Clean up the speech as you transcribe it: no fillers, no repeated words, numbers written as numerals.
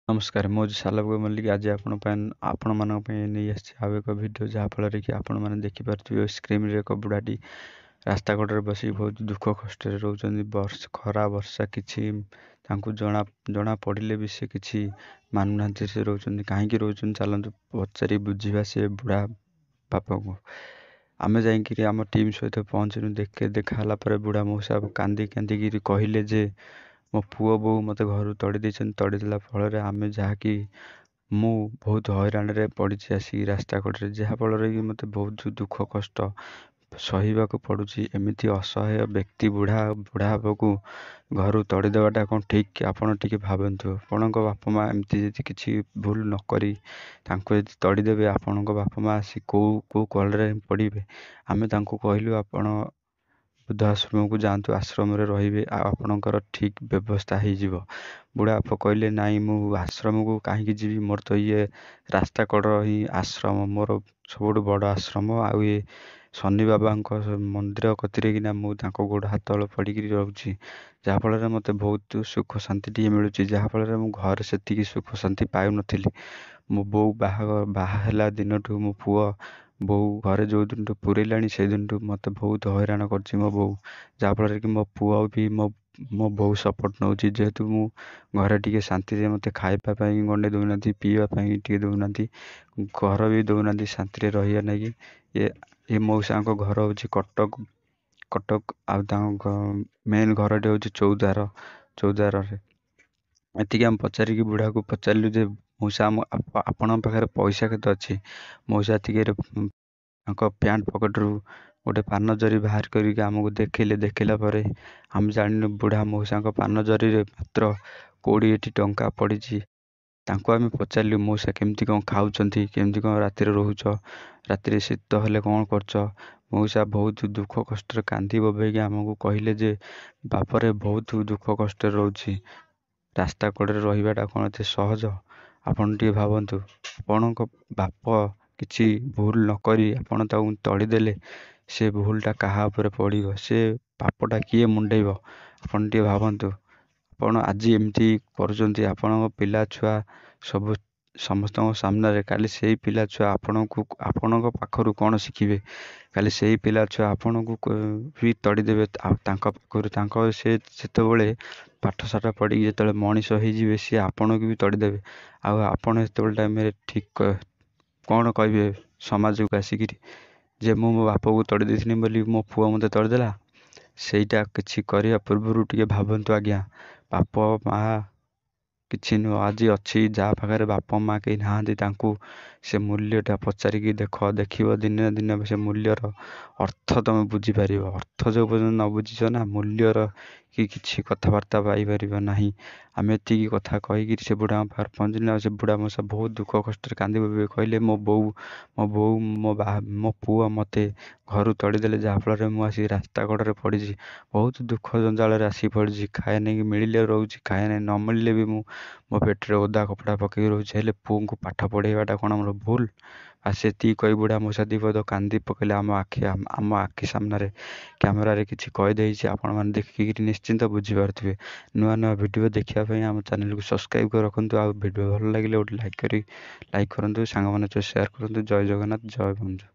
ନମସ୍କାର, ମୁଁ ହେଉଛି ସାଲବ୍ୟ ମଲ୍ଲିକ। ଆଜି ଆପଣ ପାଇଁ, ଆପଣମାନଙ୍କ ପାଇଁ ନେଇ ଆସିଛି ଆଉ ଏକ ଭିଡ଼ିଓ, ଯାହାଫଳରେ କି ଆପଣମାନେ ଦେଖିପାରୁଥିବେ ସ୍କ୍ରିନ୍ରେ ଏକ ବୁଢ଼ାଟି ରାସ୍ତା କଡ଼ରେ ବସିକି ବହୁତ ଦୁଃଖ କଷ୍ଟରେ ରହୁଛନ୍ତି। ବର୍ଷ ଖରା ବର୍ଷା କିଛି ତାଙ୍କୁ ଜଣା ପଡ଼ିଲେ ବି ସେ କିଛି ମାନୁନାହାନ୍ତି। ସେ ରହୁଛନ୍ତି, କାହିଁକି ରହୁଛନ୍ତି, ଚାଲନ୍ତୁ ପଚାରି ବୁଝିବା ସେ ବୁଢ଼ା ବାପାଙ୍କୁ। ଆମେ ଯାଇକିରି ଆମ ଟିମ୍ ସହିତ ପହଞ୍ଚିଲୁ। ଦେଖା ହେଲା ପରେ ବୁଢ଼ା ମଉସା କାନ୍ଦି କାନ୍ଦିକିରି କହିଲେ ଯେ ମୋ ପୁଅ ବୋହୂ ମୋତେ ଘରୁ ତଡ଼ି ଦେଇଛନ୍ତି। ତଡ଼ି ଦେଲା ଫଳରେ ଆମେ ଯାହାକି ମୁଁ ବହୁତ ହଇରାଣରେ ପଡ଼ିଛି ଆସିକି ରାସ୍ତା କଡ଼ରେ, ଯାହାଫଳରେ କି ମୋତେ ବହୁତ ଦୁଃଖ କଷ୍ଟ ସହିବାକୁ ପଡ଼ୁଛି। ଏମିତି ଅସହାୟ ବ୍ୟକ୍ତି ବୁଢ଼ା ହେବାକୁ ଘରୁ ତଡ଼ି ଦେବାଟା କ'ଣ ଠିକ୍? ଆପଣ ଟିକେ ଭାବନ୍ତୁ, ଆପଣଙ୍କ ବାପା ମା' ଏମିତି ଯଦି କିଛି ଭୁଲ ନ କରି ତାଙ୍କୁ ଯଦି ତଡ଼ିଦେବେ, ଆପଣଙ୍କ ବାପା ମା' ଆସି କେଉଁ କେଉଁ କଳରେ ପଡ଼ିବେ? ଆମେ ତାଙ୍କୁ କହିଲୁ, ଆପଣ ବୃଦ୍ଧ ଆଶ୍ରମକୁ ଯାଆନ୍ତୁ, ଆଶ୍ରମରେ ରହିବେ ଆଉ ଆପଣଙ୍କର ଠିକ୍ ବ୍ୟବସ୍ଥା ହେଇଯିବ। ବୁଢ଼ା ବାପା କହିଲେ, ନାଇଁ, ମୁଁ ଆଶ୍ରମକୁ କାହିଁକି ଯିବି? ମୋର ତ ଇଏ ରାସ୍ତା କଡ଼ ହିଁ ଆଶ୍ରମ, ମୋର ସବୁଠୁ ବଡ଼ ଆଶ୍ରମ। ଆଉ ଇଏ ଶନି ବାବାଙ୍କ ମନ୍ଦିର କତିରେ କିନା ମୁଁ ତାଙ୍କ ଗୋଡ଼ ହାତ ତଳେ ପଡ଼ିକିରି ରହୁଛି, ଯାହାଫଳରେ ମୋତେ ବହୁତ ସୁଖ ଶାନ୍ତି ଟିକେ ମିଳୁଛି, ଯାହାଫଳରେ ମୁଁ ଘରେ ସେତିକି ସୁଖ ଶାନ୍ତି ପାଉନଥିଲି। ମୋ ବୋଉ ବାହାଘର ବାହା ହେଲା ଦିନଠୁ, ମୋ ପୁଅ ବୋଉ ଘରେ ଯେଉଁ ଦିନଠୁ ପୁରେଇଲାଣି, ସେଇ ଦିନଠୁ ମୋତେ ବହୁତ ହଇରାଣ କରିଛି ମୋ ବୋଉ, ଯାହାଫଳରେ କି ମୋ ପୁଅ ବି ମୋ ବୋଉ ସପୋର୍ଟ ନେଉଛି। ଯେହେତୁ ମୁଁ ଘରେ ଟିକେ ଶାନ୍ତିରେ ମୋତେ ଖାଇବା ପାଇଁ ଗଣ୍ଡେ ଦେଉନାହାନ୍ତି, ପିଇବା ପାଇଁ ଟିକେ ଦେଉନାହାନ୍ତି, ଘର ବି ଦେଉନାହାନ୍ତି ଶାନ୍ତିରେ ରହିବା ନାଗି। ଏ ମଉସାଙ୍କ ଘର ହେଉଛି କଟକ, ଆଉ ତାଙ୍କ ମେନ୍ ଘରଟି ହେଉଛି ଚୌଦ୍ୱାର, ଚୌଦ୍ୱାରରେ। ଏତିକି ଆମେ ପଚାରିକି ବୁଢ଼ାକୁ ପଚାରିଲୁ ଯେ ମଉସା, ଆମ ଆପଣଙ୍କ ପାଖରେ ପଇସା କେତେ ଅଛି? ମଉସା ଏତିକିରେ ତାଙ୍କ ପ୍ୟାଣ୍ଟ ପକେଟରୁ ଗୋଟେ ପାନ ଜରି ବାହାର କରିକି ଆମକୁ ଦେଖେଇଲେ। ଦେଖିଲା ପରେ ଆମେ ଜାଣିଲୁ ବୁଢ଼ା ମଉସାଙ୍କ ପାନ ଜରିରେ ମାତ୍ର 20ଟି ଟଙ୍କା ପଡ଼ିଛି। ତାଙ୍କୁ ଆମେ ପଚାରିଲୁ, ମଉସା କେମିତି କ'ଣ ଖାଉଛନ୍ତି, କେମିତି କ'ଣ ରାତିରେ ରହୁଛ, ରାତିରେ ଶୀତ ହେଲେ କ'ଣ କରୁଛ? ମଉସା ବହୁତ ଦୁଃଖ କଷ୍ଟରେ କାନ୍ଦି ବୋବେଇକି ଆମକୁ କହିଲେ ଯେ ବାପରେ, ବହୁତ ଦୁଃଖ କଷ୍ଟରେ ରହୁଛି। ରାସ୍ତା କଡ଼ରେ ରହିବାଟା କ'ଣ ଏତେ ସହଜ? ଆପଣ ଟିକେ ଭାବନ୍ତୁ, ଆପଣଙ୍କ ବାପ କିଛି ଭୁଲ ନ କରି ଆପଣ ତାକୁ ତଡ଼ିଦେଲେ, ସେ ଭୁଲଟା କାହା ଉପରେ ପଡ଼ିବ? ସେ ପାପଟା କିଏ ମୁଣ୍ଡେଇବ? ଆପଣ ଟିକେ ଭାବନ୍ତୁ। ଆପଣ ଆଜି ଏମିତି କରୁଛନ୍ତି ଆପଣଙ୍କ ପିଲା ଛୁଆ ସବୁ ସମସ୍ତଙ୍କ ସାମ୍ନାରେ, କାଲି ସେଇ ପିଲା ଛୁଆ ଆପଣଙ୍କୁ ଆପଣଙ୍କ ପାଖରୁ କ'ଣ ଶିଖିବେ? କାଲି ସେଇ ପିଲା ଛୁଆ ଆପଣଙ୍କୁ ବି ତଡ଼ିଦେବେ ତାଙ୍କ ପାଖରୁ। ତାଙ୍କ ସେ ସେତେବେଳେ ପାଠଶାଠ ପଢ଼ିକି ଯେତେବେଳେ ମଣିଷ ହେଇଯିବେ, ସିଏ ଆପଣଙ୍କୁ ବି ତଡ଼ିଦେବେ। ଆଉ ଆପଣ ସେତେବେଳେ ଟାଇମ୍ରେ ଠିକ୍ କ'ଣ କହିବେ ସମାଜକୁ ଆସିକିରି ଯେ ମୁଁ ମୋ ବାପାକୁ ତଡ଼ି ଦେଇଥିଲି ବୋଲି ମୋ ପୁଅ ମୋତେ ତଡ଼ିଦେଲା? ସେଇଟା କିଛି କରିବା ପୂର୍ବରୁ ଟିକେ ଭାବନ୍ତୁ ଆଜ୍ଞା। ବାପ ମା' କିଛି ନୁହଁ। ଆଜି ଅଛି ଯାହା ପାଖରେ ବାପା ମା' କେହି ନାହାନ୍ତି, ତାଙ୍କୁ ସେ ମୂଲ୍ୟଟା ପଚାରିକି ଦେଖ, ଦେଖିବ ଦିନେ ନା ଦିନେ ସେ ମୂଲ୍ୟର ଅର୍ଥ ତୁମେ ବୁଝିପାରିବ। ଅର୍ଥ ଯେଉଁ ପର୍ଯ୍ୟନ୍ତ ନ ବୁଝିଛ ନା, ମୂଲ୍ୟର କି କିଛି କଥାବାର୍ତ୍ତା ପାଇପାରିବ ନାହିଁ। ଆମେ ଏତିକି କଥା କହିକିରି ସେ ବୁଢ଼ାଙ୍କ ପାଖରେ ପହଞ୍ଚିଲୁ। ଆଉ ସେ ବୁଢ଼ା ମଉସା ବହୁତ ଦୁଃଖ କଷ୍ଟରେ କାନ୍ଦି ବୋବେଇ କହିଲେ, ମୋ ବୋଉ, ମୋ ପୁଅ ମୋତେ ଘରୁ ତଡ଼ିଦେଲେ, ଯାହାଫଳରେ ମୁଁ ଆସିକି ରାସ୍ତା କଡ଼ରେ ପଡ଼ିଛି, ବହୁତ ଦୁଃଖ ଜଞ୍ଜାଳରେ ଆସିକି ପଡ଼ିଛି। ଖାଇବା ନେଇକି ମିଳିଲେ ରହୁଛି, ଖାଇବା ନେଇ ନ ମିଳିଲେ ବି ମୁଁ ମୋ ପେଟରେ ଓଦା କପଡ଼ା ପକାଇକି ରହୁଛି। ହେଲେ ପୁଅଙ୍କୁ ପାଠ ପଢ଼ାଇବାଟା କ'ଣ ମୋର ଭୁଲ? ଆଉ ସେତିକି କହି ବୁଢ଼ା ମଉସା ଦୁଇ ପଦ କାନ୍ଦି ପକାଇଲେ ଆମ ଆଖି ସାମ୍ନାରେ। କ୍ୟାମେରାରେ କିଛି କହିଦେଇଛି, ଆପଣମାନେ ଦେଖିକିରି ନିଶ୍ଚିନ୍ତ ବୁଝିପାରୁଥିବେ। ନୂଆ ନୂଆ ଭିଡ଼ିଓ ଦେଖିବା ପାଇଁ ଆମ ଚ୍ୟାନେଲକୁ ସବସ୍କ୍ରାଇବ୍ କରି ରଖନ୍ତୁ। ଆଉ ଭିଡ଼ିଓ ଭଲ ଲାଗିଲେ ଗୋଟେ ଲାଇକ୍ କରି ଲାଇକ୍ କରନ୍ତୁ, ସାଙ୍ଗମାନଙ୍କ ସହ ସେୟାର କରନ୍ତୁ। ଜୟ ଜଗନ୍ନାଥ, ଜୟ ବନ୍ଧୁ।